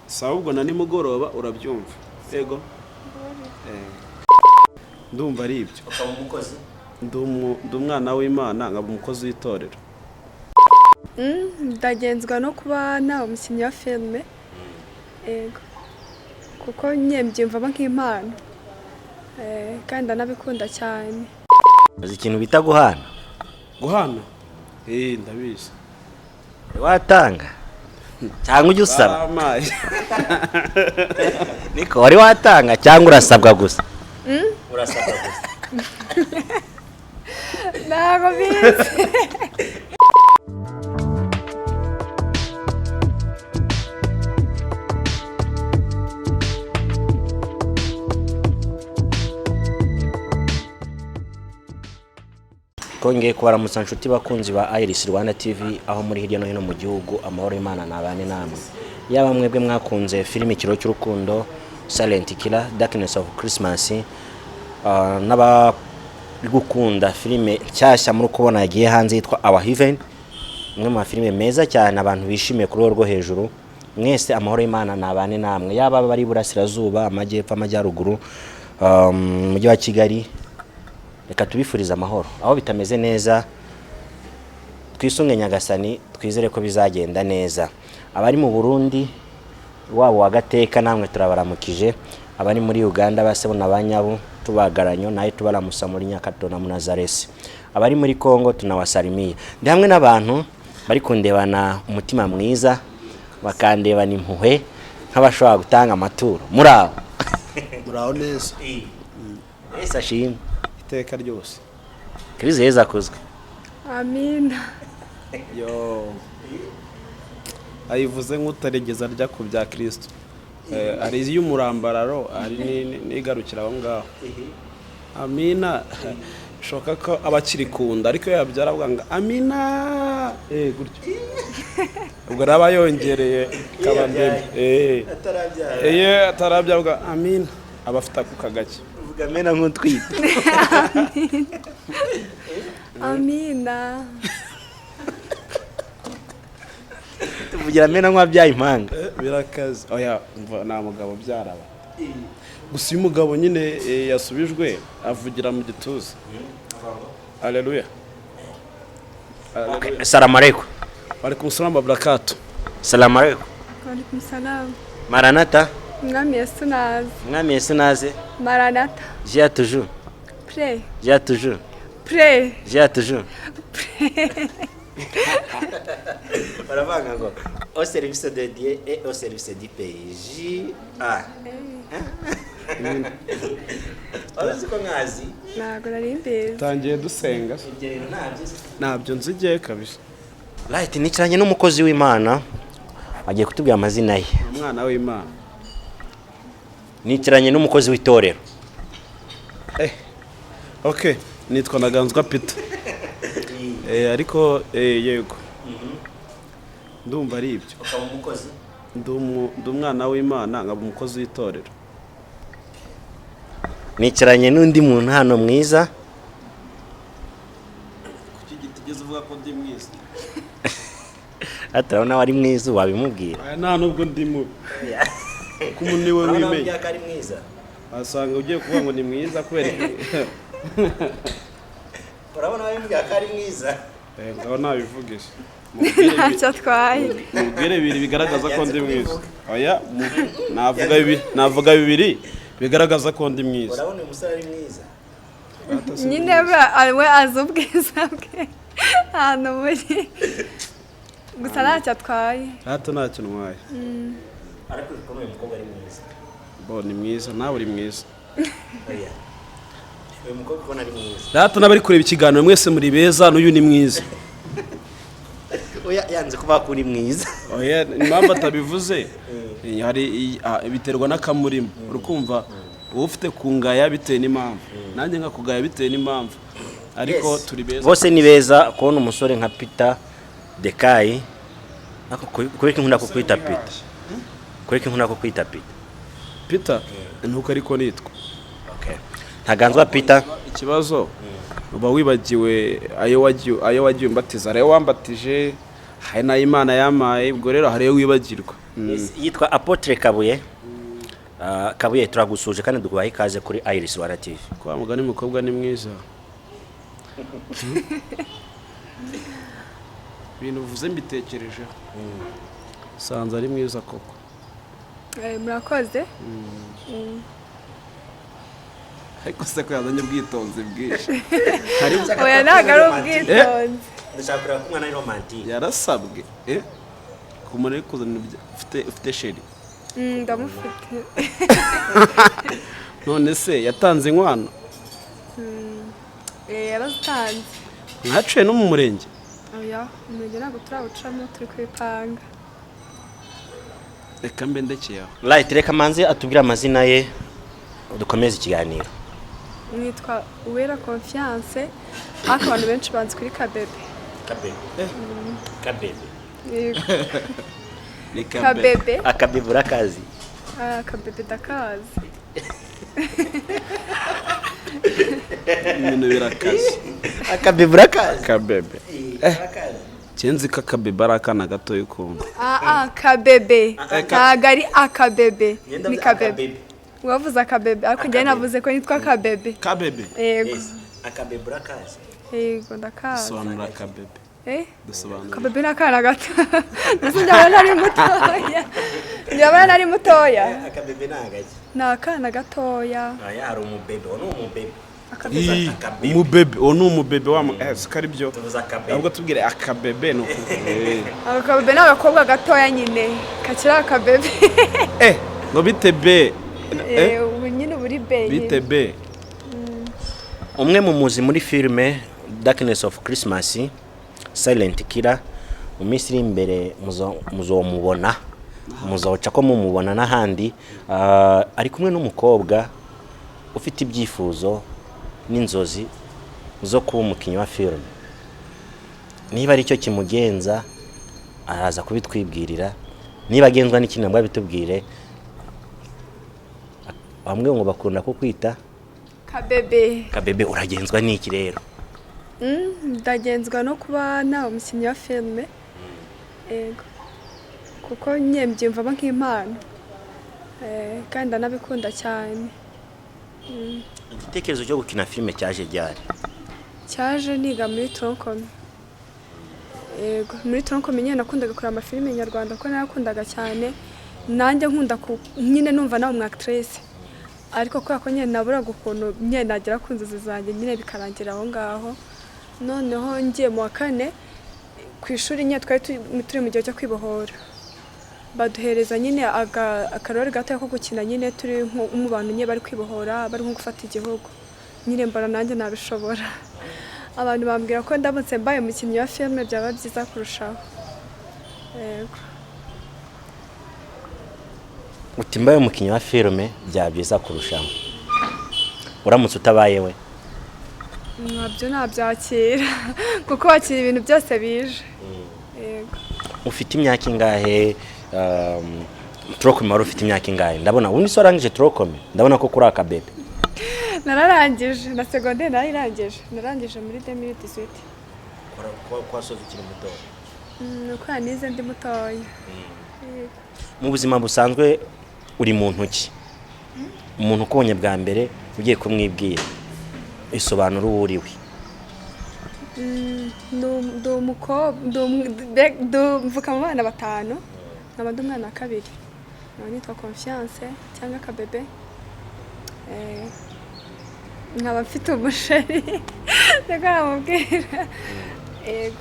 Sawa, ubwo na nimugoroba urabyumva. Yego. Ndumva ari ibyo. Ukaba umukozi? Ndi umwana w'Imana, nkaba umukozi w'itorero. Ndagenzwa no kuba naba umukinnyi wa filime, yego, kuko nyine mbyiyumvamo nk'impano, kandi ndanabikunda cyane. Uzi ikintu bita guhana? Guhana? Ndabizi. Watanga cyangwa ujya usaba? Barampaye. Niko wari watanga cyangwa urasabwa gusa? Urasabwa gusa? Ntabwo bizi. Twongeye kubaramutsa nshuti bakunzi ba Iris Rwanda TV aho muri hirya no hino mu gihugu. Amahoro y'Imana nabane namwe. Yaba mwebwe mwakunze filime Ikiro cy'Urukundo, Silent Killer, Darkness of Christmas, n'abari gukunda filime nshyashya muri kubona yagiye hanze yitwa Our Heaven, imwe mu mafilime meza cyane abantu bishimiye ku rwego rwo hejuru, mwese amahoro y'Imana nabane namwe. Yaba abari iburasirazuba, amajyepfo, amajyaruguru, mu mujyi wa Kigali, reka tubifurize amahoro. Aho bitameze neza, twisunge Nyagasani, twizere ko bizagenda neza. Abari mu Burundi wabo wa gateka, namwe turabaramukije. Abari muri Uganda, basebo na banyabu tubagaranyo naye tubaramusa muri Nyakato na Munazaresi. Abari muri Kongo tunawasalimiye. Ndi hamwe n'abantu bari kundebana umutima mwiza, bakandebana impuhwe nk'abashobora gutanga amaturo muri abo. Muraho neza. Yesu ashimwe. Iteka ryose. Kristo Yesu akuzwe. Amina. Yo, ayivuze nk'utaregeza arya ku bya Kristo. Hari iy'umurambararo, hari n'igarukira aho ngaho. Amina bishoboka ko aba akiri ku nda, ariko iyo yabyara avuga ngo amina, gutyo ubwo araba yongereye ikaba ndende. Iyo atarabyara avuga amina, aba afite akuka gake. Uvuga amena nk'utwite. Amina. Tuvugira amena nk'uwabyaye impanga. Birakaze. Oya, umva, nta mugabo ubyara aba gusa. Iyo umugabo nyine yasubijwe, avugira mu gituza aleluya. Salamu alaikum. Alaikum salam wa barakatu. Salamu alaikum. Walaikum salam. Maranata. Umwami Yesu naze. Umwami Yesu naze. Maranata. Jia toujours. Pray. Jia toujours. Pray. Jia toujours. Baravuga ngo au service de Dieu et au service du pays. J A. Wari uzi ko nkazi? Ntabwo nari mbizi. Tangiye dusenga. Ibyo bintu ntabyo. Ntabyo nzigiye kabisa. Right, nicaranye n'umukozi w'Imana agiye kutubwira amazina ye. Umwana w'Imana. Nicaranye n'umukozi w'itorero. Okay, nitwa Ntaganzwa Peter. Ariko yego, ndumva ari ibyo. Ukaba umukozi? Ndi umwana w'Imana, nkaba umukozi w'itorero. Nicaranye n'undi muntu hano mwiza. Kuki gitigeze uvuga ko ndi mwiza? Ati urabona wari mwiza wabimubwira. Aya, nta nubwo ndi mubi, kuko umuntu niwe wimenya. Ko ari mwiza. Wasanga ugiye kuvuga ngo ni mwiza kubera Urabona wabimubwira ko ari mwiza. Ngaho nabivugisha. Ntacyo atwaye. Mubwire bibiri bigaragaza ko ndi mwiza. Oya, navuga bibiri, navuga bibiri bigaragaza ko ndi mwiza. Urabona uyu musore ari mwiza. Nyine we azi ubwiza bwe ahantu muri, gusa ntacyo atwaye. Hato ntacyo ntwaye. Ariko ukuntu uyu mukobwa ari mwiza. Bo ni mwiza, nawe uri mwiza. Oya, uyu mukobwa ubona ari mwiza. Hato n'abari kureba ikiganiro mwese muri beza, n'uyu ni mwiza. Oya, yanze kuvuga ko uri mwiza. Oya, impamvu atabivuze hari biterwa n'akamurimo. Urukumva uba ufite kungaya bitewe n'impamvu, nanjye nkakugaya bitewe n'impamvu, ariko turi beza. Bose ni beza. Kubona umusore nka Peter Dekayi, ariko kubera ko nkunda kukwita Peter, kubera ko nkunda kukwita Peter. Peter ntuko, ariko nitwa Ntaganzwa Peter. Ikibazo uba wibagiwe ayo wagiye umbatiza, hari ayo wambatije, Hari n'ayo Imana yampaye, ubwo rero hari iyo wibagirwa. Yitwa Apotre Kabuye. Kabuye, turagusuje kandi dukubaha ikaze kuri Iris Rwanda TV. Kwa mugani, umukobwa ni mwiza. Ibintu uvuze mbitekerejeho, sanze ari mwiza koko. Murakoze. Ariko se ko yazanye ubwitonzi bwinshi? Oya, ntabwo ari ubwitonzi. Ndashaka kureba ko umwana ari romantique. Yarasabwe ku muntu uri kuzana ufite chéri? Ndamufite. None se yatanze inkwano? Yarazitanze. Mwaciye no mu murenge? Oya, umurenge ntabwo turawucamo, turi kwipanga. Reka mbe ndekeye aho. Right, reka manze atubwire amazina ye, dukomeze ikiganiro. Mwitwa Uwera Confiance, ariko abantu benshi banzi kuri Kabebe. Kabebe, Kabebe? Yego. Ni Kabebe. Akabebe urakazi? Ah, Kabebe ndakazi. Ibintu birakaze. Akabebe urakazi? Kabebe, kenzi ko akabebe ari akana gatoya ukuntu. Ah ah, Kabebe ntabwo ari akabebe, ni Kabebe. Wavuze akabebe, ariko njyewe navuze ko nitwa Kabebe. Kabebe. Yego. Akabebe urakazi? Yego, ndakazi. Dusobanura akabebe. Eh? Dusobanura. Akabebe ni akana gato, ndetse njyabona nari mutoya, njyabona nari mutoya. Akabebe ni agaki? Ni akana gatoya. Aya hari umubebe, uwo ni umubebe. Akabebe. Ii, Akabebe. umubebe, uwo ni umubebe wa siko ari byo. Tuvuze akabebe. Ahubwo tubwire akabebe ni ukuvuga Akabebe ni agakobwa gatoya nyine kakiri akabebe. Ngo bite be? Ubu nyine uba uri be nyine. Bite be? Umwe mu muzi muri filime Darkness of Christmas, Silent Killer. Mu minsi iri imbere muzomubona, muzoca ko mumubona n'ahandi. Ari kumwe n'umukobwa ufite ibyifuzo n'inzozi zo kuba umukinnyi wa filime. Niba ari cyo kimugenza araza kubitwibwirira, niba agenzwa n'ikindi nabwo abitubwire. Bamwe ngo bakunda kukwita Kabebe. Kabebe, uragenzwa n'iki rero? Ndagenzwa no kuba naba umukinnyi wa filime, yego, kuko nyine mbyiyumvamo nk'impano. Kandi ndanabikunda cyane. Igitekerezo cyo gukina filime cyaje ryari? Cyaje niga muri tronc commun. Yego, muri tronc commun nyine nakundaga kureba amafilime nyarwanda kuko narakundaga cyane. Nanjye nkunda nyine numva nawe umu actrice, ariko kubera ko nyine naburaga ukuntu nyine nagera ku nzozi zanjye, nyine bikarangira aho ngaho. Noneho ngiye mu wa kane ku ishuri, nyine twari turi mu gihe cyo kwibohora, baduhereza nyine akarori gatoya ko gukina, nyine turi nko mu bantu nyine bari kwibohora, bari nko gufata igihugu. Nyine mbona nanjye nabishobora. Abantu bambwira ko ndamutse mbaye umukinnyi wa filime byaba byiza kurushaho, yego. Uti mbaye umukinnyi wa filime byaba byiza kurushaho. Uramutse utabaye we? Nabyo nabyakira, kuko wakira ibintu byose bije, yego. Ufite imyaka ingahe? Tronc commun wari ufite imyaka ingahe? Ndabona ubundi se warangije tronc commun, ndabona ko kuri akabebe. Nararangije na segonderi, narayirangije, narangije muri 2018. Kwasoza ukiri muto? Ni uko nize ndi mutoya. Yego. Mu buzima busanzwe uri mu ntoki, umuntu ukubonye bwa mbere ugiye kumwibwira, isobanura uwo uri we. Ndi umukobwa, mvuka mu bana batanu, nkaba ndi umwana wa kabiri, nkaba nitwa Confiance cyangwa Kabebe. Nkaba mfite umuchéri, niko namubwira, yego.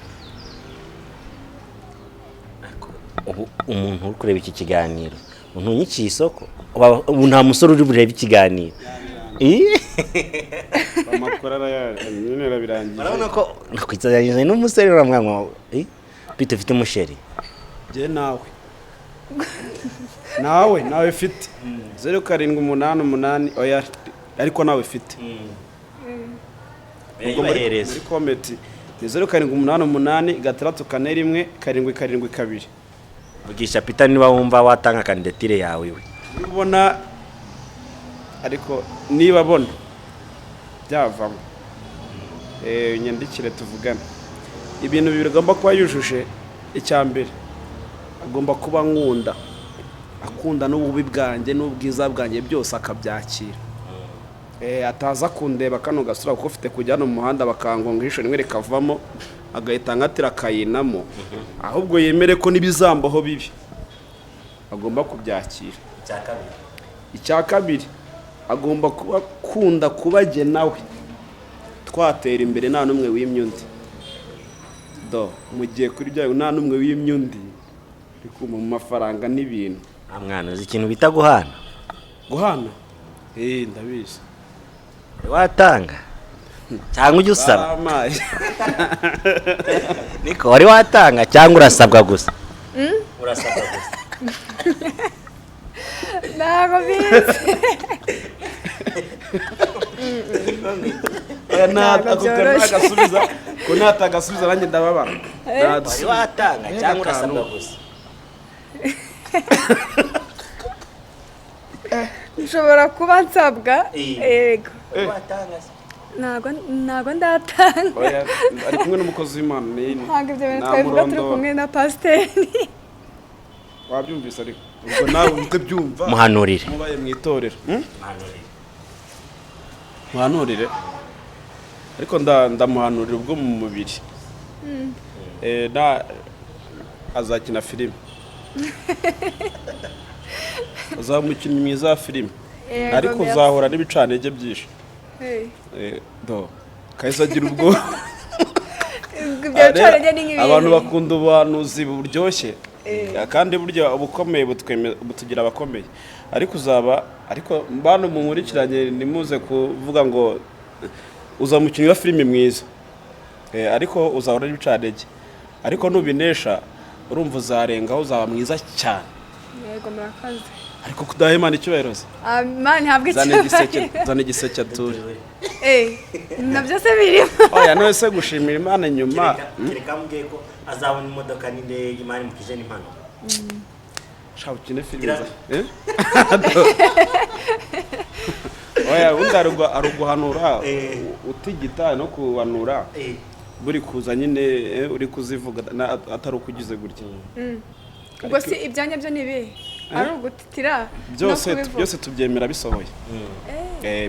Ubu umuntu uri kureba iki kiganiro ntunyiciye isoko. Ubu nta musore uri burebe ikiganiro. Ih! Amakuru nyine arabirangiye. Urabona ko nakwizanye n'umusore uramwanwa. Bite, ufite umuchéri? Njye nawe ufite 0788, oya, ariko nawe ufite. Ubwo muri comment ni 0788 641 772. Vugisha Peter niba wumva watanga kandidatire yawe iwe. Niba ubona, ariko niba abona byavamo, nyandikire tuvugane. Ibintu bibiri ugomba kuba yujuje. Icya mbere, agomba kuba nkunda, akunda n'ububi bwanjye n'ubwiza bwanjye, byose akabyakira. Ataza kundeba kano gasura, kuko ufite kujya hano mu muhanda bakangonga ijisho rimwe rikavamo, agahita nkatira akayinamo. Ahubwo yemere ko n'ibizambaho bibi agomba kubyakira. Icya kabiri? Icya kabiri, agomba kuba akunda kuba jye nawe twatera imbere nta n'umwe wimye undi. Do mu gihe kuri byayo nta n'umwe wimye undi, uri kumva, mu mafaranga n'ibintu. Nta mwana uzi ikintu bita guhana? Guhana? Ndabizi. Wari watanga cyangwa ujya usaba? Barampaye. Niko, wari watanga cyangwa urasabwa gusa? Urasabwa gusa? Ntabwo bizi. Oya, Ntabwo ako byoroshye. ntagasubiza, ko natagasubiza nanjye ndababara. Wari Nadusubiza. watanga cyangwa Akantu. urasabwa gusa? Nshobora kuba nsabwa. Yego. Wari watanga se? Ntabwo ndatanga. Oya, ari kumwe n'umukozi w'Imana Ntabwo ibyo bintu twabivuga turi namurondora. kumwe na pasiteri. Wabyumvise, ariko ubwo nawe uhite byumva. Muhanurire. Mubaye mu itorero. Muhanurire. Muhanurire, ariko ndamuhanurira ubwo mu mubiri. Na azakina filime, azaba umukinnyi mwiza wa filime. Yego, ariko merci. uzahura n'ibicantege byinshi. Hey. Do kahise agira ubwo. Ibyo bicaranye ni nk'ibintu. Abantu bakunda ubuhanuzi buryoshye, kandi burya ubukomeye butugira abakomeye. Ariko uzaba, ariko bantu munkurikiranye, ntimuze kuvuga ngo uzaba umukinnyi wa filime mwiza. Ariko uzahora n'ibicantege, ariko nubinesha, urumva, uzarengaho, uzaba mwiza cyane. Yego, murakoze. Ariko kudaha Imana icyubahiro se? Ah, Imana ihabwe Zana igiseke. icyubahiro. Zana igiseke ature. Nabyo se birimo? Oya, none se gushimira Imana nyuma? Kereka ambwiye ko azabona imodoka n'indege, Imana imukije n'impanuka. Shaka ukine filime Eh? Oya, ubundi ari uguhanura utigita no kuhanura buri kuza nyine, uri kuzivuga atari uko ugize gutya. Ubwo si ibyanjye byo ni ibihe? Ari ugutitira no Byose. kubivuga? Byose tubyemera bisohoye.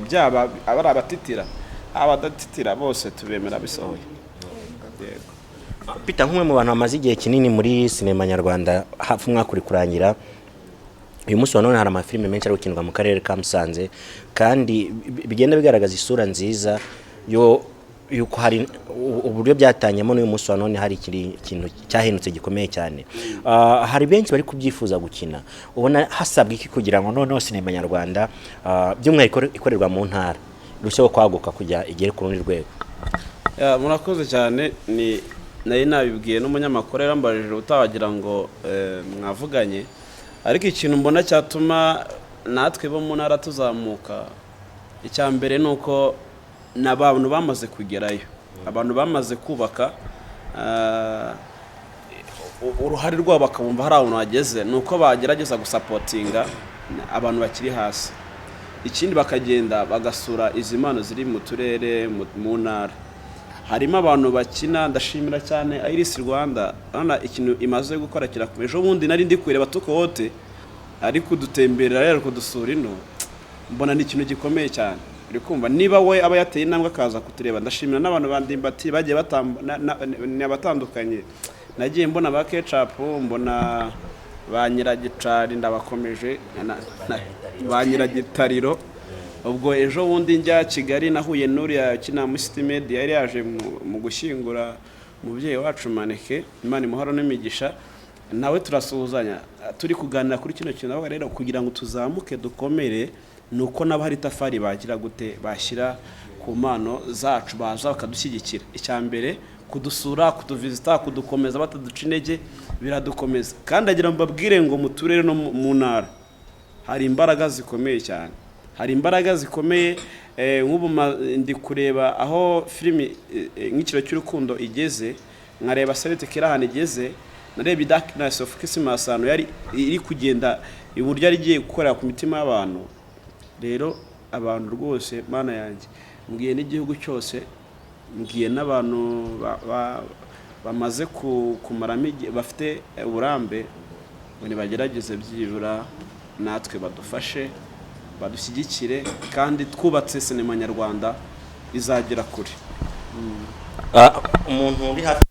Byaba aba ari abatitira, abadatitira, bose tubemera bisohoye, yego. Peter, nk'umwe mu bantu bamaze igihe kinini muri sinema nyarwanda, hafi umwaka uri kurangira, uyu munsi wa none hari amafilime menshi ari gukinirwa mu karere ka Musanze, kandi bigenda bigaragaza isura nziza yo yuko hari uburyo byatangiyemo, n'uyu munsi wa none hari ikintu cyahindutse gikomeye cyane. Hari benshi bari kubyifuza gukina. Ubona hasabwa iki kugira ngo noneho sinema nyarwanda, by'umwihariko ikorerwa mu ntara, irusheho kwaguka kujya igere ku rundi rwego? Ya, murakoze cyane. Ni nari nabibwiye n'umunyamakuru yarambajije, utawagira ngo mwavuganye. Ariko ikintu mbona cyatuma natwe bo mu ntara tuzamuka, icya mbere ni uko n'abantu bamaze kugerayo, abantu bamaze kubaka uruhare rwabo, bakabumva hari ahantu hageze, ni uko bagerageza gusupportinga abantu bakiri hasi. Ikindi, bakagenda bagasura izi mpano ziri mu turere, mu ntara harimo abantu bakina. Ndashimira cyane Iris Rwanda, urabona ikintu imaze gukora kirakomeye. Ejo bundi nari ndi kureba Tuko Wote ari kudutemberera, yari kudusura ino, mbona ni ikintu gikomeye cyane. Uri kumva, niba we aba yateye intambwe akaza kutureba. Ndashimira n'abantu ba Ndimbati bagiye ni abatandukanye, nagiye mbona ba Kecapu, mbona ba Nyiragicari, ndabakomeje, ba Nyiragitariro. Ubwo ejo bundi njya Kigali, nahuye n'uriya ukina muri City Media, yari yaje mu gushyingura umubyeyi wacu Maneke, Imana imuhoro n'imigisha, nawe turasuhuzanya turi kuganira kuri kino kintu. Navuga rero, kugira ngo tuzamuke dukomere, ni uko nabo hari itafari bagira gute, bashyira ku mpano zacu, baza bakadushyigikira. Icya mbere, kudusura, kuduvisita, kudukomeza, bataduca intege, biradukomeza. Kandi agira ngo mbabwire ngo mu turere no mu ntara hari imbaraga zikomeye cyane, hari imbaraga zikomeye. Nk'ubu ndi kureba aho filimi nk'Ikiro cy'Urukundo igeze, nkareba Silent Killer ahantu igeze, nareba Darkness of Christmas ahantu yari iri kugenda, uburyo yari igiye gukorera ku mitima y'abantu. Rero abantu rwose, Mana yanjye, mbwiye n'igihugu cyose, mbwiye n'abantu Bamaze kumaramo igihe, bafite uburambe, ngo nibagerageze byibura natwe badufashe, badushyigikire, kandi twubatse sinema nyarwanda izagera kure. Umuntu uri hafi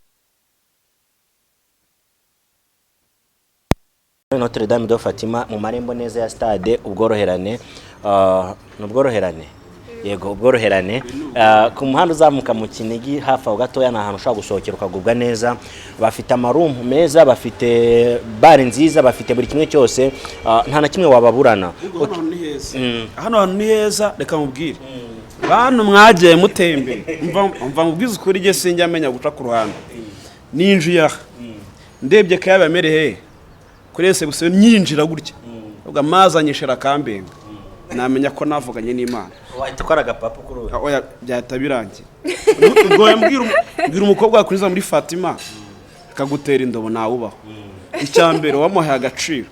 Notre Dame de Fatima, mu marembo neza ya stade Ubworoherane, ni Ubworoherane, yego, Ubworoherane. Ku muhanda uzamuka mu Kinigi, hafi aho gatoya, ni ahantu ushobora gusohokera ukagubwa neza. Bafite ama room meza, bafite bar nziza, bafite buri kimwe cyose. Nta na kimwe wababurana. Hano hantu ni heza, hano hantu ni heza. Reka mubwire, bantu mwagiye mutembe, mva mubwize ukuri, jye sinjya amenya guca ku ruhande. Ninjiye aha, ndebye kayaba yamereye kuri ese gusa, nyinjira gutya ubwo amazi anyishira akambenga, namenya ko navuganye n'Imana. Wahita ukora agapapu kuri ubu. Oya, byahita birangira. Ubwo mbwira umukobwa wakuriza muri Fatima akagutera indobo, ntawubaho. Icya mbere wamuhaye agaciro.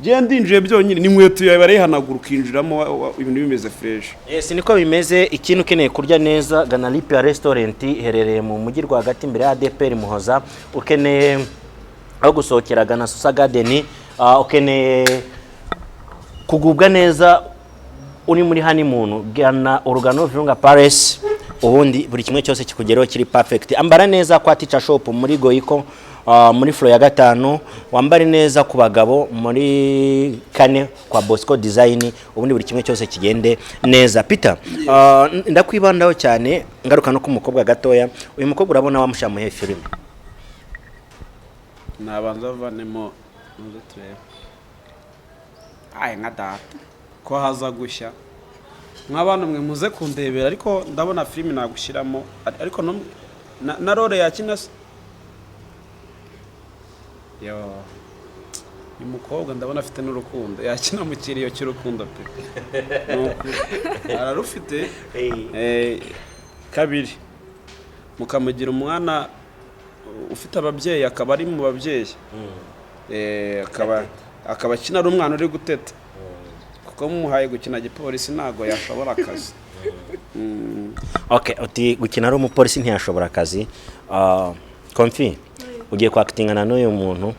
Genda, ndinjiye byonyine n'inkweto yawe barayihanagura, ukinjiramo ibintu bimeze fresh. Yes, niko bimeze. Ikintu ukeneye kurya neza, gana Lipia Restaurant, iherereye mu mujyi rwagati imbere ya ADPR Muhoza. Ukeneye aho gusohokera, gana Susa Garden. Ukeneye kugubwa neza uri muri honeymoon, gana Urugano Virunga Palace. Ubundi buri kimwe cyose kikugeraho kiri perfect. Ambara neza kwa Teacher Shop muri Goico, muri floor ya gatanu. Wambare neza ku bagabo muri kane kwa Bosco Design. Ubundi buri kimwe cyose kigende neza. Peter, ndakwibandaho cyane, ngaruka no ku mukobwa gatoya. Uyu mukobwa urabona wamushyira muhe filime? Nabanza avanemo, muze turebe. Aye, nka data ko haza gushya. Mw'abantu mwe muze kundebera, ariko ndabona filime nagushyiramo, ariko na role yakina se yo. Uyu mukobwa ndabona afite n'urukundo, yakina mu kiriyo cy'urukundo pe. Ni ukuri. Ararufite. Kabiri mukamugira umwana ufite ababyeyi, akaba ari mu babyeyi. Akaba akina ari umwana uri guteta, kuko mumuhaye gukina gipolisi ntabwo yashobora akazi. Okay, uti gukina ari umupolisi ntiyashobora akazi. Konfi, ugiye kwakitingana n'uyu muntu,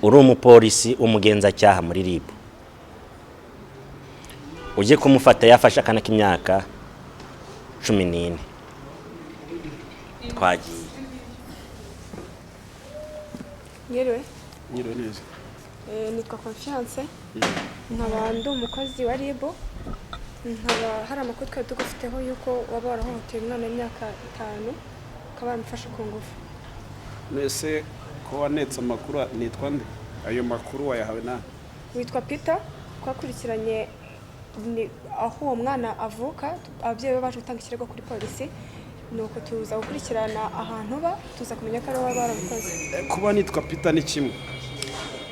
uri umupolisi w'umugenzacyaha muri RIB, ugiye kumufata yafashe akana k'imyaka 14. Twagiye. Mwiriwe. Nyiriwe neza. Nitwa Confiance, nkaba ndi umukozi wa RIB, nkaba hari amakuru twari tugufiteho yuko waba warahohoteye umwana w'imyaka 5, ukaba waramufashe ku ngufu. Nese ko wanetse amakuru, nitwa nde? Ayo makuru wayahawe nande? Witwa Peter. Twakurikiranye ni aho uwo mwana avuka, ababyeyi be baje gutanga ikirego kuri polisi, nuko tuza gukurikirana ahantu ba tuza kumenya ko ari wowe warabikoze. Kuba nitwa Peter ni kimwe.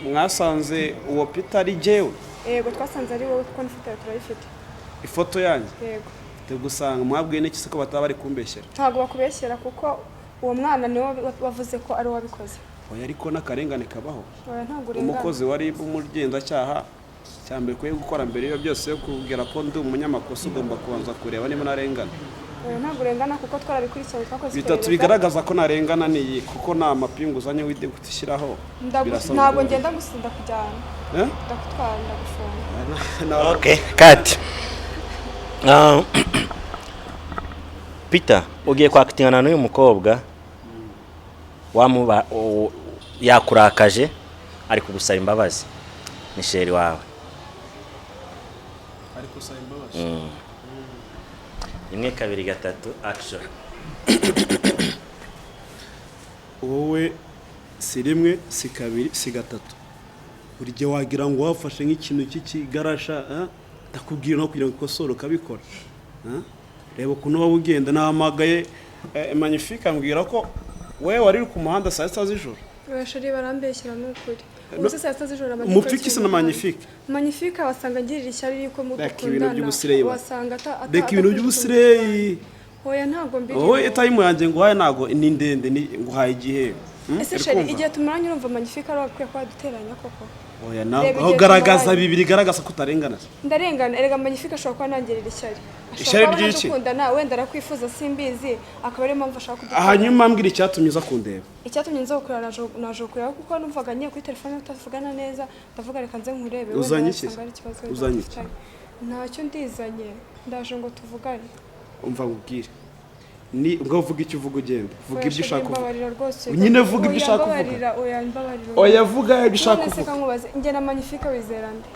Mwasanze uwo Peter ari jyewe? Yego, twasanze ari wowe, kuko n'ifoto yawe turayifite. Ifoto yanjye? Yego. Gusanga mwabwiye n'iki se ko bataba bari kumbeshyera? Ntabwo bakubeshyera, kuko uwo mwana niwe wavuze ko ari we wabikoze. Oya, ariko n'akarengane kabaho. Oya, ntabwo urengana. Umukozi wa RIB, umugenzacyaha, cya mbere ukwiye gukora mbere yo byose yo kubwira ko ndi umunyamakosa, ugomba kubanza kureba niba narengana. Oya, ntabwo urengana, kuko twarabikurikiranye, twakoze Bitatu iperereza. bigaragaza ko narengana ni iyi, kuko nta mapingu uzanye ushyiraho. Birasaba Ntabwo ngenda gusa, ndakujyana. Eh? Ndakutwara, ndagufunga. Okay, cut. Peter, ugiye kwakitingana n'uyu mukobwa, wamuba yakurakaje, ari kugusaba imbabazi, ni chéri wawe. Ariko usaba imbabazi. Rimwe, kabiri, gatatu, action. Wowe si rimwe, si kabiri, si gatatu, buri gihe wagira ngo wafashe nk'ikintu cy'ikigarasha, eh? Ndakubwira no kugira ngo ukosore ukabikora, eh? Reba ukuntu waba ugenda. Nahamagaye Magnifique, ambwira ko wowe wari uri ku muhanda saa 6 z'ijoro. Oya chéri, barambeshyira, ni ukuri. Ubu se saa 6 z'ijoro Magnifique Mupfiki se akiri na mu muhanda? Magnifique? Magnifique wasanga angirira ishyari yuko Reka ibintu mudukundana. by'ubusireyi ba. Wasanga Reka ibintu adakunda. by'ubusireyi. Oya, ntabwo mbirimo. Wowe time yanjye nguhaye ntabwo ni ndende, ni nguhaye igihe. Ese Uri chéri, kumva? igihe tumaranye urumva Magnifique ari wakwiye kuba duteranya koko? Oya, nawe Reba aho igihe garagaza tumaranye. bibiri, garagaza ko utarengana. Ndarengana erega. Magnifique ashobora kuba nangirira ishyari. Ashobora Ishyari kuba ry'iki? anadukundana, wenda arakwifuza, simbizi, akaba ariyo mpamvu ashaka kuduteranya. Hanyuma mbwira icyatumye uza kundeba. Icyatumye nza kukureba, naje kukureba kuko numvaga ngiye kuri telefone tutavugana neza, ndavuga reka nze nkurebe, wenda Uzanye iki? wasanga ari ikibazo wenda Uzanye iki? dufitanye. Ntacyo ndizanye, ndaje ngo tuvugane. Umva nkubwire, ni ubwo uvuga icyo uvuga, ugenda vuga Oya, ibyo ushaka chéri, kuvuga. mbabarira rwose. Nyine vuga ibyo Oya, ushaka kuvuga. mbabarira, oya, mbabarira. Oya, vuga ibyo ushaka None se kuvuga. kankubaze, njye na Magnifique wizera nde?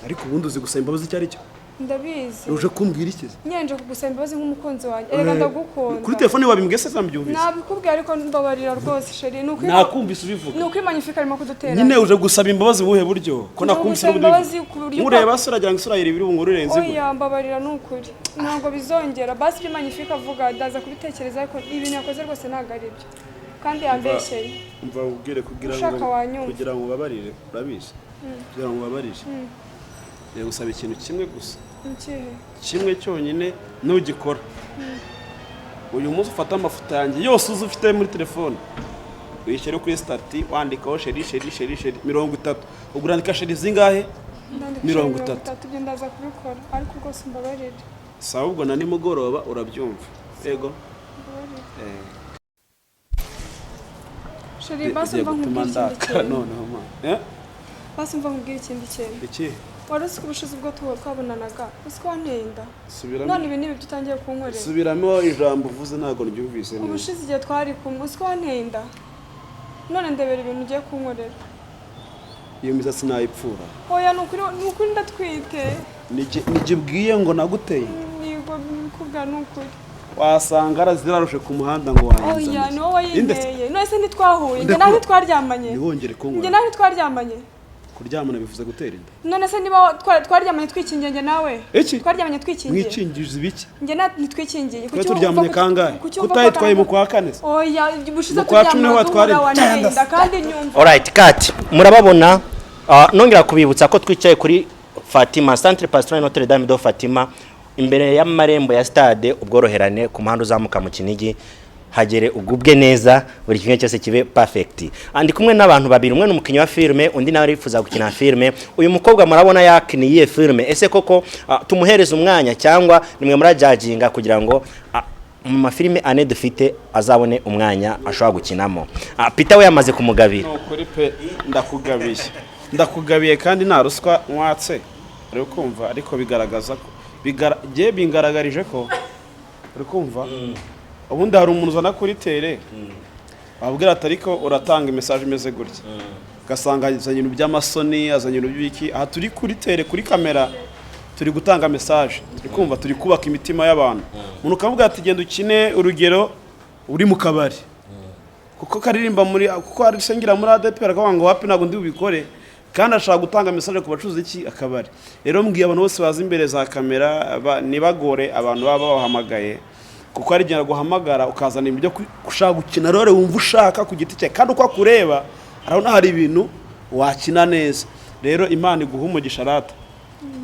Ariko ubundi uzi gusaba imbabazi icyo ari cyo? Ndabizi. Uje kumbwira iki? Nyenje kugusaba imbabazi nk'umukunzi wanjye, erega ndagukunda. Kuri telefone wabimbwiye se? Zambyumvise. Nabikubwiye, ariko mbabarira rwose chéri, ni ukuri. Nakumvise ubivuga. Ni ukuri, Magnifique arimo kudutera. Nyine uje gusaba imbabazi mu buhe buryo ko Nje nakumvise kugusaba n'uburyo imbabazi ku buryo nkureba se uragira ngo isura yawe iri bungure urenze igwe? Oya, mbabarira, ni ukuri ntabwo bizongera. Basi ibyo Magnifique avuga ndaza kubitekereza, ariko ibintu yakoze rwose ntabwo ari byo kandi yambeshyeye. Umva ubwire, kugira Ushaka ngo wanyumva. kugira ngo ubabarire, urabizi, kugira ngo ubabarire ngiye gusaba ikintu kimwe gusa. Ikihe? Kimwe cyonyine. Nugikora uyu munsi, ufate amafoto yanjye yose uzi ufite muri telefone, uyishyire kuri status, wandikaho "chéri, chéri, chéri, chéri" 30. Ubwo urandika chéri zingahe? Ndandika 30. 30. Ibyo ndaza kubikora, ariko rwose mbabarire. Sawa, ubwo na nimugoroba urabyumva, yego. Mbabarire. Eh, Chéri, basi bigiye umva gutuma nkubwire ikindi ndakara kintu. noneho ma. Eh? Basi umva nkubwire ikindi kintu. Iki? Wari uzi ko ubushize ubwo twabonanaga, uzi ko wanteye inda? Subiramo. None ibi ni ibyo utangiye kunkorera. Subiramo ijambo uvuze, ntabwo ryumvise neza. Ubushize igihe twari kumwe, uzi ko wanteye inda? None ndebera ibintu ugiye kunkorera. Iyo misatsi nayipfura. Oya, ni ukuri, ni ukuri, ndatwite. Nijye ubwiye ngo naguteye? Nigo kubwa, ni ukuri. Wasanga zirarushe ku muhanda ngo wayinzaniye. Oya, ni wowe Inde se? wayinteye. None se ntitwahuye njye Ndekura. nawe? Ntitwaryamanye? Ntiwongere Njye kunywa. nawe ntitwaryamanye? Kuryamana bivuze gutera inda? None se niba twaryamanye twikingiye njye nawe? Iki? Twaryamanye twikingiye. Mwikingije ibiki? Njye nawe ntitwikingiye? Twe turyamanye kangahe? Kuki wumva ko Kutayitwaye mu kwa kane se? Oya, ubushize Mu kwa cumi turyamana niho watwara duhura inda. wanteye inda, kandi nyumva. Alright, cut. Murababona, nongera kubibutsa ko twicaye kuri Fatima, Centre Pastoral Notre Dame de Fatima, imbere y'amarembo ya stade Ubworoherane, ku muhanda uzamuka mu Kinigi. Hagere ugubwe neza, buri kimwe cyose kibe perfect. Andi kumwe n'abantu babiri: umwe ni umukinnyi wa filme, undi nawe arifuza gukina filme. Uyu mukobwa murabona yakiniye filme. Ese koko tumuhereza umwanya cyangwa nimwe murajajinga kugira ngo mu mafilime ane dufite azabone umwanya ashobora gukinamo? Peter we yamaze kumugabira. Ni ukuri pe, ndakugabiye, ndakugabiye, kandi nta ruswa nwatse, uri kumva? Ariko bigaragaza ko njye bingaragarije ko, uri kumva, ubundi hari umuntu uzana kuri terrain, wabwira ati ariko uratanga message imeze gutya, ugasanga azanye ibintu by'amasoni, azanye ibintu by'iki. Aha turi kuri terrain, kuri kamera, turi gutanga message, turi kumva, turi kubaka imitima y'abantu. Umuntu ukavuga ati genda ukine, urugero uri mu kabari, kuko karirimba muri, kuko arusengera muri ADEPR, akavuga ngo wapi, ntabwo ndi bubikore, kandi ashaka gutanga message ku bacuruzi iki akabari. Rero mbwiye abantu bose baza imbere za kamera, ntibagore abantu baba babahamagaye, kuko hari igihe guhamagara ukazana ibintu byo ushaka gukina role wumva ushaka ku giti cye, kandi uko akureba arabona hari ibintu wakina neza. Rero Imana iguha umugisha rata,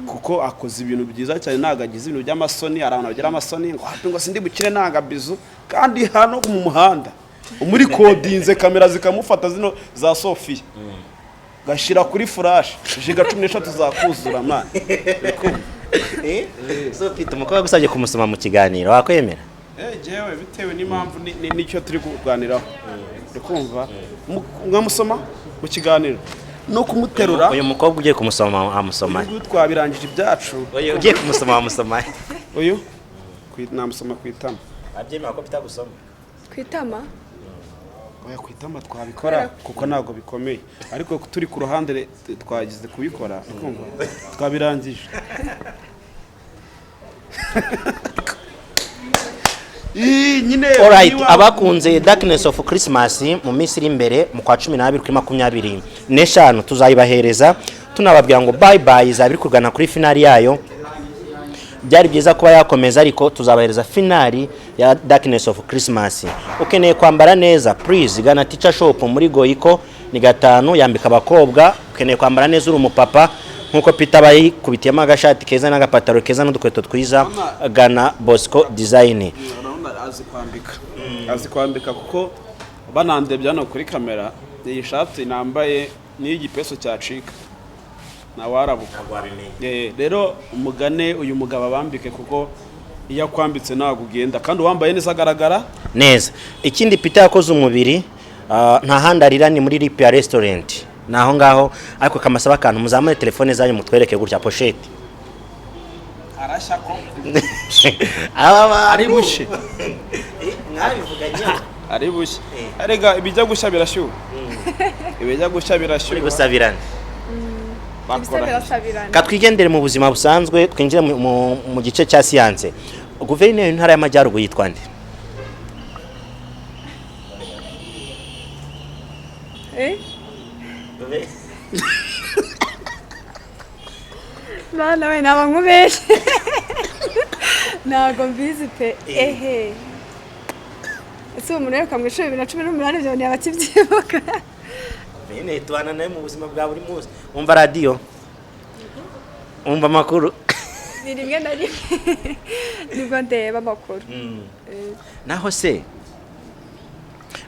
kuko akoze ibintu byiza cyane, ntabwo agize ibintu by'amasoni. Hari abantu bagira amasoni ngo hapi, ngo sindi bukire nanga bizu, kandi hano mu muhanda umuri kodinze kamera zikamufata, zino za Sofiya, gashyira kuri flash, giga 13 zakuzura mwana. So Peter, umukobwa agusabye kumusoma mu kiganiro, wakwemera? Eh, jewe bitewe n'impamvu n'icyo turi kuganiraho, uri kumva, mwamusoma mu kiganiro no kumuterura. Uyu mukobwa ugiye kumusoma wamusoma? Uyu nguyu twabirangije ibyacu. Uyu ugiye kumusoma wamusoma? Uyu namusoma ku itama. Abyemera ko Peter gusoma? Ku itama? Oya, ku itama twabikora kuko ntabwo bikomeye, ariko turi ku ruhande twagize kubikora, uri kumva, twabirangije. Ii, nyine Alright, niba- abakunze Darkness of Christmas, mu minsi iri imbere mu kwa 12 kuri 25 tuzayibahereza, tunababwira ngo bye bye, izaba iri kugana kuri finali yayo. Byari byiza kuba yakomeza, ariko tuzabahereza finali ya Darkness of Christmas. Ukeneye kwambara neza, please gana Teacher Shop muri Goico ni gatanu, yambika abakobwa. Ukeneye kwambara neza uri umupapa, nkuko Peter bayikubitiyemo agashati keza n'agapataro keza n'udukweto twiza, gana Bosco Design. Urabona azi kwambika, azi kwambika, kuko Banandebye hano kuri kamera, iyi shati nambaye niyo igipesu cyacika ntawarabuka. Ntabwo wabimenya. Rero umugane uyu mugabo abambike, kuko iyo akwambitse ntabwo ugenda, kandi uwambaye neza agaragara neza. Ikindi, Peter yakoze umubiri, nta handi arira, ni muri Lipia Restaurant, ni aho ngaho. Ariko kamasaba akantu, muzamure telefone zanyu mutwereke gutya pochette. Arashya ko Aba bantu ari bushye. Mwabivuganye? Ari bushye. Erega ibijya gushya birashyuha, ibijya gushya Uri birashyuha. gusabirana. Ibisa Bakora. birasabirana. Katwigendere mu buzima busanzwe, twinjire mu gice cya siyanse. Guverineri w'Intara y'Amajyaruguru yitwa nde? Eh? Mwana we, naba nkubeshye, ntabwo mbizi pe. Ehe, ese uwo muntu uheruka mu ishuri 2018, ibyo ntiyaba akibyibuka? Guverineri tubana nawe mu buzima bwa buri munsi. Wumva radiyo? Wumva amakuru? Ni rimwe na rimwe nibwo ndeba amakuru. Naho se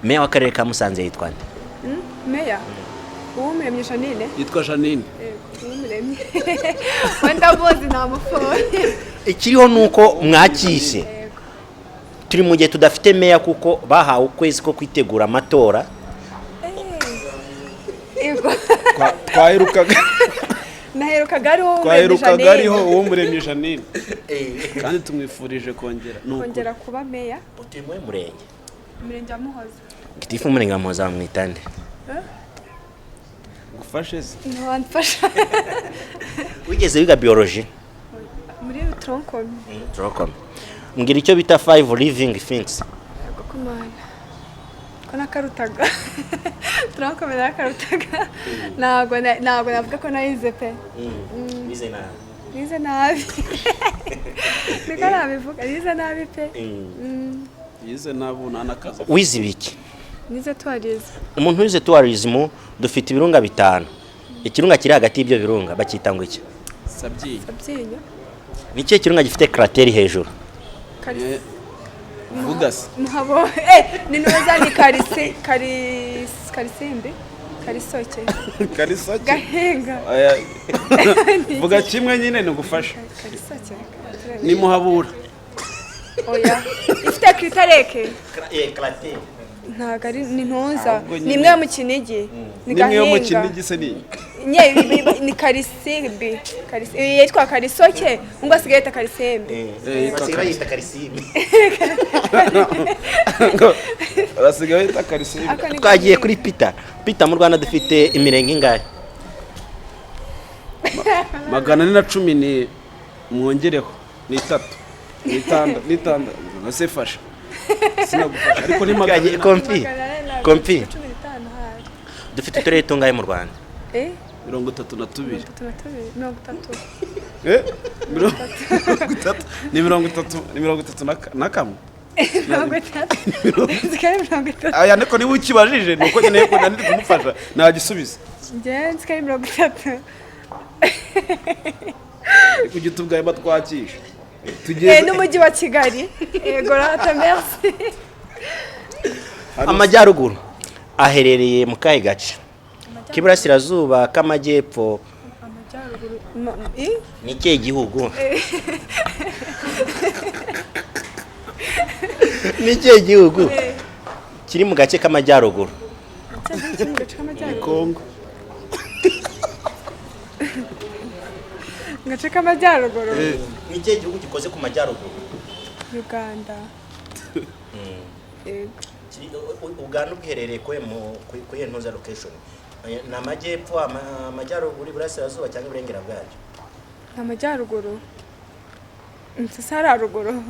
meya w'akarere ka Musanze yitwa nde? Meya Uwumuremyi Janine. Yitwa Janine. Yego, Uwumuremyi wenda muzi, namufoye. Ikiriho ni uko mwakishe. Yego. Turi mu gihe tudafite meya kuko bahawe ukwezi ko kwitegura amatora. Yego. Twaherukaga Naherukaga ariho Uwumuremyi twaherukaga Janine. ariho Uwumuremyi Janine, kandi tumwifurije kongera, ni ukuri. Kongera kuba meya. Utuye mu murenge? Umurenge wa Muhoza. Gitifu w'umurenge wa Muhoza bamwita nde? Gufashe se? Ntiwamfasha. Wigeze wiga biology? Muri tronc commun. Turokome. Mbwira icyo bita five living things. Yego kumana ko nakarutaga, tronc commun nakarutaga. Ntabwo navuga ko nayize pe. Nize nabi, niko nabivuga, nize nabi pe. Yize nabi, nta n'akazi. Wize ibiki? Nize tourism. Umuntu wize tourism, dufite ibirunga bitanu. Ikirunga kiri hagati y'ibyo birunga bacyita ngo iki? Sabyinyo. Sabyinyo. Ni ikihe kirunga gifite cratère hejuru? Karisi. Vuga se. Muhabo, ni nuza, ni karisi, karisi, Karisimbi, Karisoke. Karisoke. Gahinga. Oya. Vuga kimwe nyine nigufasha. Karisoke. Ni Muhabura. Oya, ifite critère ntabwo ari, ni ntuza. Ahubwo Ni nyine. imwe yo mu Kinigi, ni Nimwe yo mu Gahinga. Kinigi se ni Nye, ni Karisimbi. Karisi yitwa Karisoke, ngo asigaye yita Karisimbi. Yitwa Basigaye bayita Karisimbi. Basigaye bita Karisimbi. Ako ni Twagiye Gahinga. kuri Peter. Peter, mu Rwanda dufite imirenge ingahe? 410 ni mwongereho ni itatu, ni itandatu, ni itandatu. Ese fasha, sinagufasha, ariko ni magana Twagiye ane. Kompi. 400 Kompi. 15 hari. Dufite uturere tungahe mu Rwanda? 32. 32, 30. 30 ni 30, ni 31. 30, nzikari 30. Aya niko niba ukibajije ni uko nyine ko nari kumufasha nagisubiza. Njyewe nzikari 30. Ariko ujye utubwaye batwakisha tugeze N'umujyi wa Kigali, yego rata, merci. Hano. Amajyaruguru aherereye mu kahe gace k'iburasirazuba, k'amajyepfo? Amajyaruguru Ni ikihe gihugu, ni ikihe gihugu kiri mu gace k'amajyaruguru? Cyangwa mu gace k'amajyaruguru? Kongo. Mu gace k'amajyaruguru? Ni ikihe gihugu gikoze ku majyaruguru? Uganda. Yego. Uganda ubwiherereye kuye ntuza location ni amajyepfo, amajyaruguru, iburasirazuba cyangwa iburengera bwacyo? Ni amajyaruguru, nsese hari haruguru.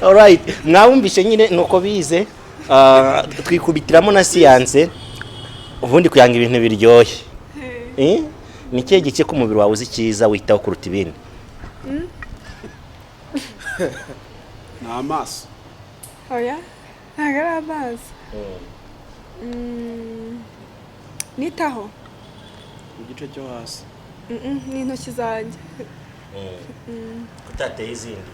Alright, mwabumvishe nyine nuko bize. Twikubitiramo na siyanse ubundi kugira ngo ibintu biryohe. Eh? Ni ikihe gice k'umubiri wawe uzi cyiza witaho kuruta ibindi? Ni amaso. Oya, ntabwo ari amazi. Nitaho. Mu gice cyo hasi. Ni intoki zanjye. Utateye izindi.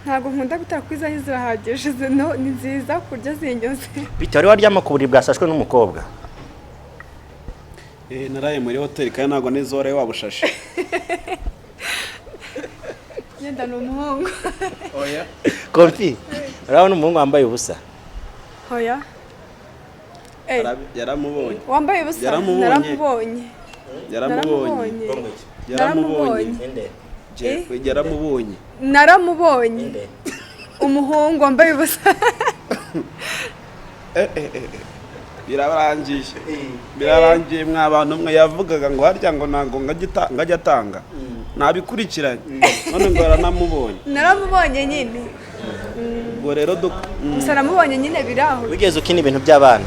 Ntabwo nkunda gutera kuko izanjye zirahagije, zino ni nziza kurya zinyuze. Peter, wari waryama ku buriri bwasashwe n'umukobwa? Eh, naraye muri hoteli kandi ntabwo nizore wabushashe. Yenda ni umuhungu. Oya. Komfi, urabona umuhungu wambaye ubusa? Hoya. Eh, Yaramubonye. Wambaye ubusa? Yaramubonye. Naramubonye. Yaramubonye. Naramubonye. Yaramubonye. Eh? Yaramubonye. Naramubonye, umuhungu wambaye ubusa. Birarangiye, birarangiye mwa bantu mwe. Yavugaga ngo harya ngo ntabwo ngajya atanga, nabikurikiranye, none ngo yaranamubonye. Naramubonye nyine. Ubwo rero Gusa namubonye nyine, biraho. Wigeze ukina ibintu by'abana?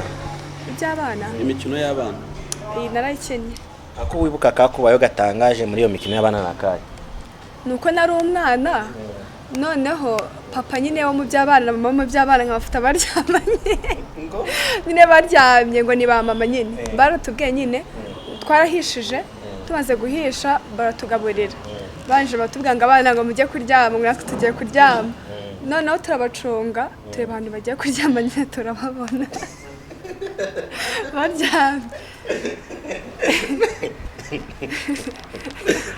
Iby'abana? Imikino y'abana. Iyi narayikinnye. Ako wibuka kakubayeho gatangaje muri iyo mikino y'abana ni akahe? Ni uko nari umwana, noneho papa nyine wo mu by'abana na mama wo mu by'abana nkabafata baryamanye nyine, baryamye ngo ni ba mama nyine. Baratubwiye nyine, twarahishije, tumaze guhisha baratugaburira. Banje batubwira ngo abana ngo mujye kuryama, ngo natwe tugiye kuryama. Noneho turabacunga, tureba ahantu bagiye kuryama nyine, turababona baryamye.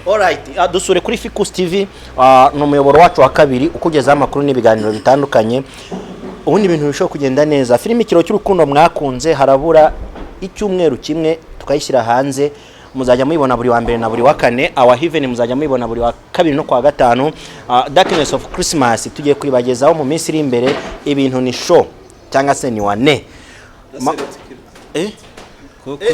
Alright, dusure kuri Ficus TV, ni umuyoboro wacu wa kabiri ukugezaho amakuru n'ibiganiro bitandukanye. Ubundi ibintu bishobora kugenda neza. Filime Ikiro cy'Urukundo mwakunze, harabura icyumweru kimwe tukayishyira hanze. Muzajya muyibona buri wa mbere na buri wa kane. Our Heaven muzajya muyibona buri wa kabiri no kwa gatanu. Darkness of Christmas tugiye kuyibagezaho mu minsi iri imbere. Ibintu ni show cyangwa se ni wane. Eh?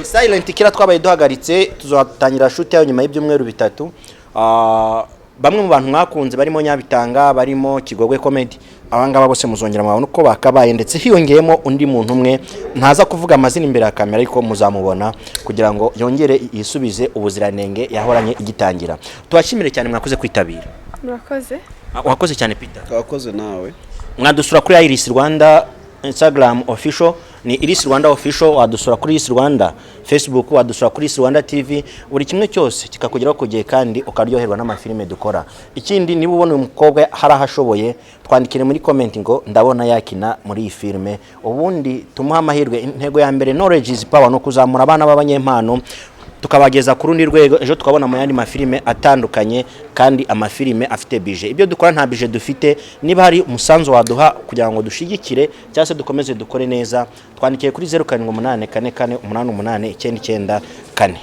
Silent Killer twabaye duhagaritse, tuzatangira shoot yayo nyuma y'ibyumweru 3. Bamwe mu bantu mwakunze barimo Nyabitanga, barimo Kigogwe Comedy, abangaba bose muzongera mubabona uko bakabaye, ndetse hiyongeyemo undi muntu umwe ntaza kuvuga amazina imbere ya kamera, ariko muzamubona kugira ngo yongere yisubize ubuziranenge yahoranye igitangira. Tubashimire cyane, mwakoze kwitabira. Murakoze. Wakoze cyane, Peter. Wakoze nawe. Mwadusura kuri Iris Rwanda Instagram official, ni Iris Rwanda official. Wadusura kuri Iris Rwanda Facebook, wadusura kuri Iris Rwanda TV, buri kimwe cyose kikakugeraho ku gihe kandi ukaryoherwa n'amafilime dukora. Ikindi, niba ubona uyu mukobwa hari aho ashoboye, twandikire muri comment ngo ndabona yakina muri iyi filime, ubundi tumuhe amahirwe. Intego ya mbere, knowledge is power, no kuzamura abana b'abanyempano tukabageza ku rundi rwego, ejo tukabona mu yandi mafilime atandukanye kandi amafilime afite budget. Ibyo dukora nta budget dufite. Niba hari umusanzu waduha kugira ngo dushigikire cyangwa se dukomeze dukore neza, twandikiye kuri 0784488994.